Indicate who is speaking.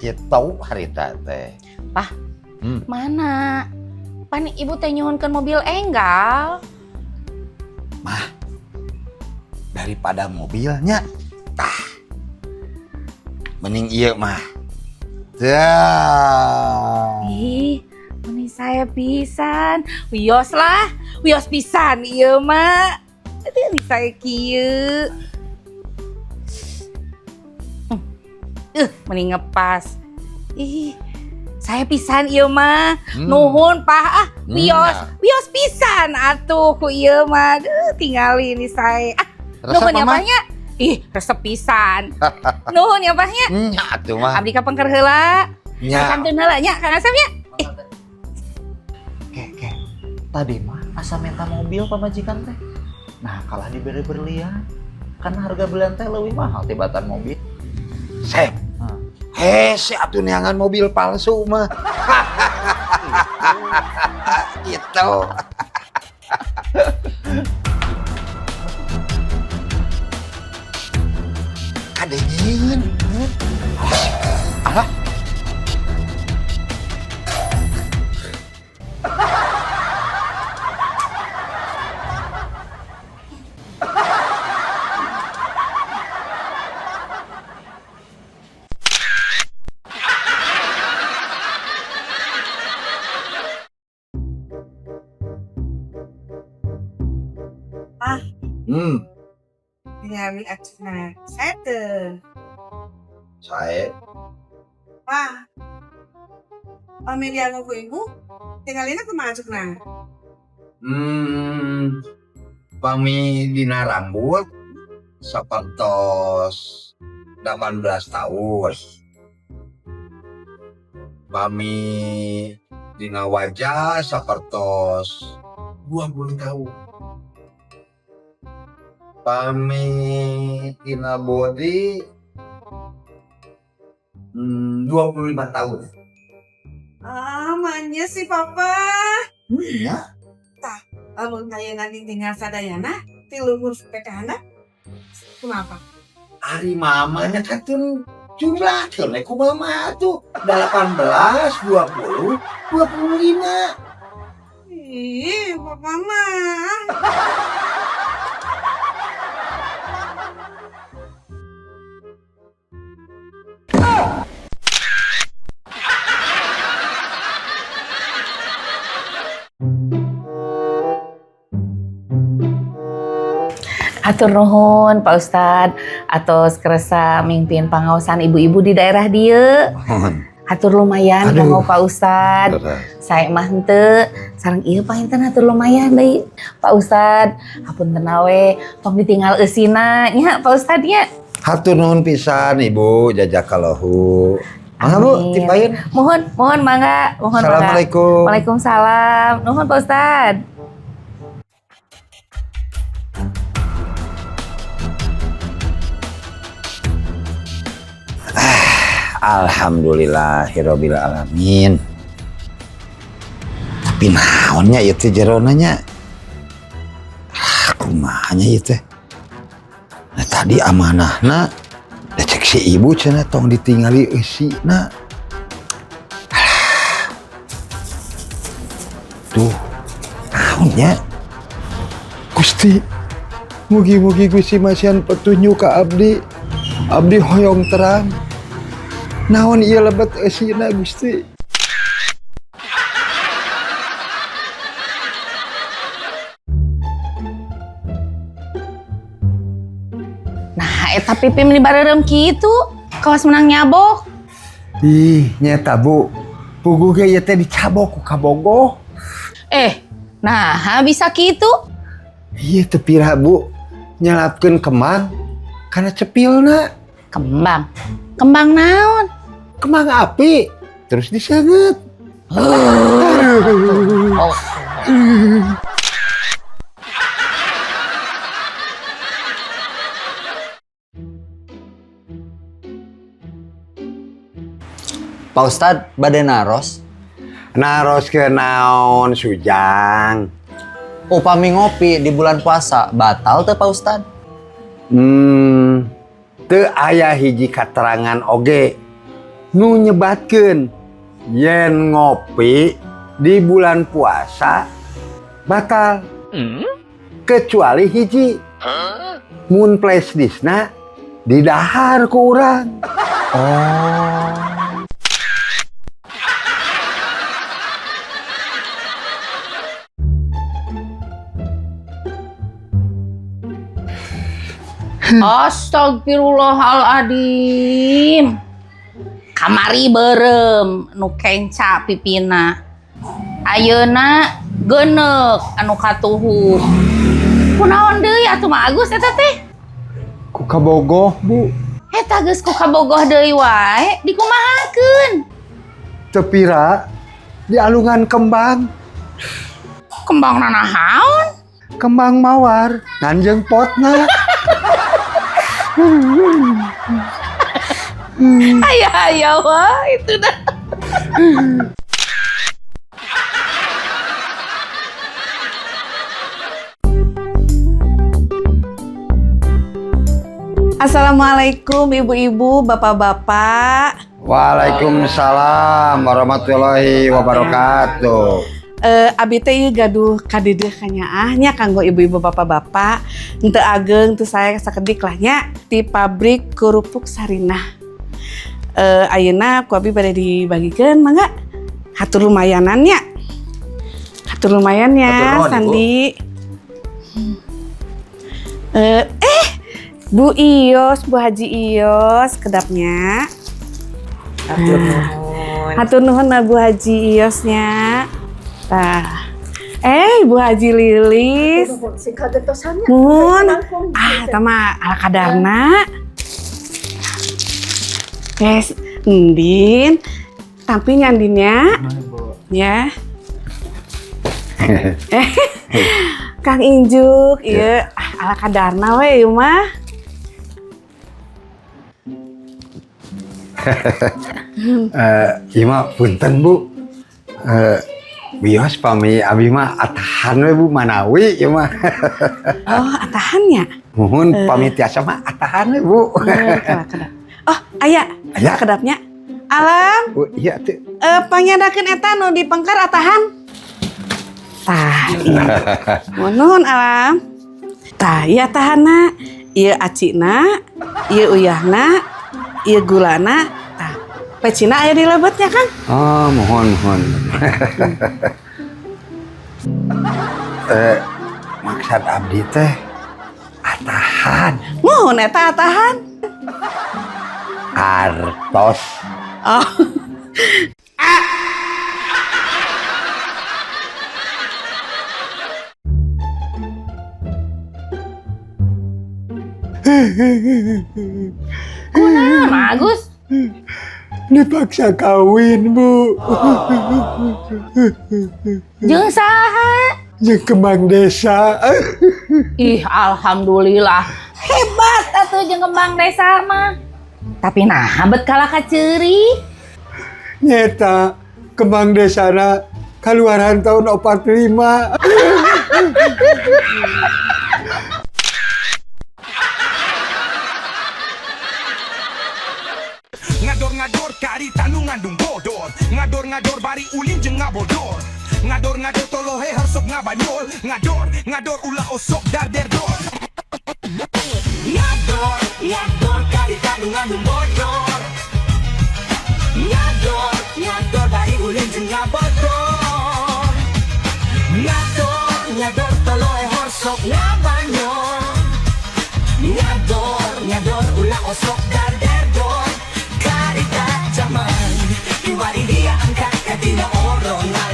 Speaker 1: Gitu harita teh.
Speaker 2: Pah. Mana? Pan ibu teh nyuhunkeun mobil enggal.
Speaker 1: Mah, daripada mobilnya, tah. Mending ieu mah. Tah.
Speaker 2: Ih, meni sae pisan. Wios lah, wios pisan ieu mah. Itu sae kieu. Meni ngepas. Ih, sae pisan ieu mah. Nuhun, Pah, ah, wios, wios pisan atuh ku ieu mah. Duh, tingali ini sae. Ah,
Speaker 1: Resep,
Speaker 2: nuhun ya,
Speaker 1: Mama?
Speaker 2: Pah nya. Ih, resep pisan. Nuhun ya, Pah nya.
Speaker 1: Nya atuh mah.
Speaker 2: Abdi ka pengker heula.
Speaker 1: Nya.
Speaker 2: Kantun heula nya, Kang Asep nya.
Speaker 3: Ke, ke. Tadi mah asa minta mobil pamajikan teh. Nah, kalah diberi berlian. Kan harga belian teh lebih mahal tibatan mobil.
Speaker 1: Sep.
Speaker 3: Hah.
Speaker 1: Hese atuh neangan mobil palsu mah. Gitu. Kadengeun. Alah.
Speaker 4: Ah.
Speaker 1: Hmm.
Speaker 4: Tingali acuna. Sae teu.
Speaker 1: Sae.
Speaker 4: Wah. Pamilihan ku ibu, tingalina kumaha acukna?
Speaker 1: Pami dina rambut sapertos 18 tahun. Pami dina wajah sapertos 20 tahun. Pami dina body 25 tahun.
Speaker 4: Ah, manya sih, Papa.
Speaker 1: Iya.
Speaker 4: Lamun ayeuna ditinggal sadayana, ti luhur sampai ka handap, kumaha?
Speaker 1: Ari mamanya kan tuh jumlah tuh ku mama tuh 18, 20, 25.
Speaker 4: Ih, Papa mah.
Speaker 2: Atur nuhun, Pak Ustad, atos kersa mimpin pangaosan ibu-ibu di daerah dieu. Atur lumayan.
Speaker 1: Aduh.
Speaker 2: Kanggo Pak Ustad. Sae mah henteu, sareng ieu panginten atur lumayan deui. Pak Ustad, hapunten we, tong ditinggal eusina nya, Pak Ustad, nya.
Speaker 1: Hatur nuhun pisan, Ibu, jazakallahu. Mangga, Bu,
Speaker 2: Amin.
Speaker 1: timpain.
Speaker 2: Mohon, mohon mangga, mohon mangga.
Speaker 1: Assalamualaikum.
Speaker 2: Waalaikumsalam. Nuhun, Pak Ustad.
Speaker 1: Alhamdulillahirabbil alamin. Tapi naonnya ieu teh jerona nya? Ah, kumaha nya ieu teh? Nah, tadi amanahna da cek si ibu cenah tong ditingali eusina. Alah. Tuh, naonnya? Gusti, mugi-mugi Gusti masihan petunjuk ka abdi. Abdi hoyong terang. Naon ieu lebet eusina, Gusti?
Speaker 2: Nah, eta pipi meni bareureum kitu. Kawas menang nyabok.
Speaker 1: Ih, nyeta, Bu. Puguh ge ieu teh dicabok ku kabogoh.
Speaker 2: Eh, nah bisa kitu?
Speaker 1: Iya teu pira, Bu. Nyelapkeun kembang kana cepilna.
Speaker 2: Kembang. Kembang naon?
Speaker 1: Kembang api. Terus diseungeut.
Speaker 2: Oh.
Speaker 3: Pak Ustad, bade naros.
Speaker 1: Naros ke naon, Sujang?
Speaker 3: Upami ngopi di bulan puasa batal teu, Pak Ustad?
Speaker 1: Teu aya hiji katerangan oge nu nyebatkeun yen ngopi di bulan puasa batal. Kecuali hiji. Mun flash diskna didahar ku urang.
Speaker 3: Oh.
Speaker 2: Astagfirullahaladzim. Kamari beureum nu kenca pipina. Ayeuna geneuk anu katuhu. Kunaon deui atuh Mak Agus eta teh?
Speaker 1: Ku kabogoh, Bu.
Speaker 2: Eta geus ku kabogoh deui wae, dikumahakeun?
Speaker 1: Teu pira dialungan kembang.
Speaker 2: Kembang nanahaon?
Speaker 1: Kembang mawar ngan jeung potna.
Speaker 2: Aya aya wah itu dah.
Speaker 4: Assalamualaikum ibu-ibu, bapak-bapak.
Speaker 1: Waalaikumsalam warahmatullahi wabarakatuh.
Speaker 4: Abi teh ieu gaduh kadideh kanyaah nya kanggo ibu-ibu, bapak-bapak. Henteu ageng teu saya sakedik lah nya di pabrik kerupuk Sarinah. Ayeuna ku abi bade dibagikeun, mangga. Hatur lumayanan nya. Hatur lumayan ya,
Speaker 3: Hatur nuhun, Ibu.
Speaker 4: Sandi. Bu Iyos, Bu Haji Iyos, kedap nya.
Speaker 5: Hatur nuhun.
Speaker 4: Hatur nuhun lah Bu Haji Iyosnya. Tah. Bu Haji Lilis.
Speaker 6: Sing kagentosannya.
Speaker 4: Muhun. Ah, eta mah ala kadarna. Yes, Ndin. Tampi nya, Ndin ya. Ya. Kang Injuk, iya, ah, ala kadarna we ieu mah.
Speaker 1: Ieu mah punten, Bu. Wios pami abi mah atahan we, Bu, manawi ieu mah.
Speaker 4: Oh, atahan ya?
Speaker 1: Muhun, pami tiasa mah atahan we, Bu.
Speaker 4: Kedap. Oh, aya.
Speaker 1: Aya.
Speaker 4: Kedap nya. Alam,
Speaker 1: Bu, iya tuh.
Speaker 4: Pangyadakeun eta nu di pengker atahan. Tah, iya. Nuhun, Alam. Tah, ieu atahanna, ieu acina, ieu uyahna, ieu gulana. Tah, pecina aya di lebetnya, Kang.
Speaker 1: Oh, muhun muhun. Maksud abdi teh atahan.
Speaker 4: Muhun, eta atahan.
Speaker 1: Artos.
Speaker 4: Oh.
Speaker 2: Kunaon, Mak Agus?
Speaker 1: Dipaksa kawin, Bu.
Speaker 2: Jeung saha?
Speaker 1: Jeung kembang desa.
Speaker 2: Ih, alhamdulillah. Hebat atuh jeung kembang desa mah. Tapi nah, bet kalah ka ceurik.
Speaker 1: Nyeta kembang desana keluaran tahun 45.
Speaker 7: Ngador-ngador karita nu ngandung bodor. Ngador-ngador bari ulin jeung ngabodor. Ngador-ngador tolohe sok ngabanyol. Ngador, ngador ulah osok darderdor. Ngador, ngador karita nu ngandung bodor. Ngador, ngador bari ulin jeung ngabodor. Ngador, ngador tolohe sok ngabanyol. Ngador, ngador ulah osok darderdor. Karita zaman. Kiwari dia angkat katina orongan.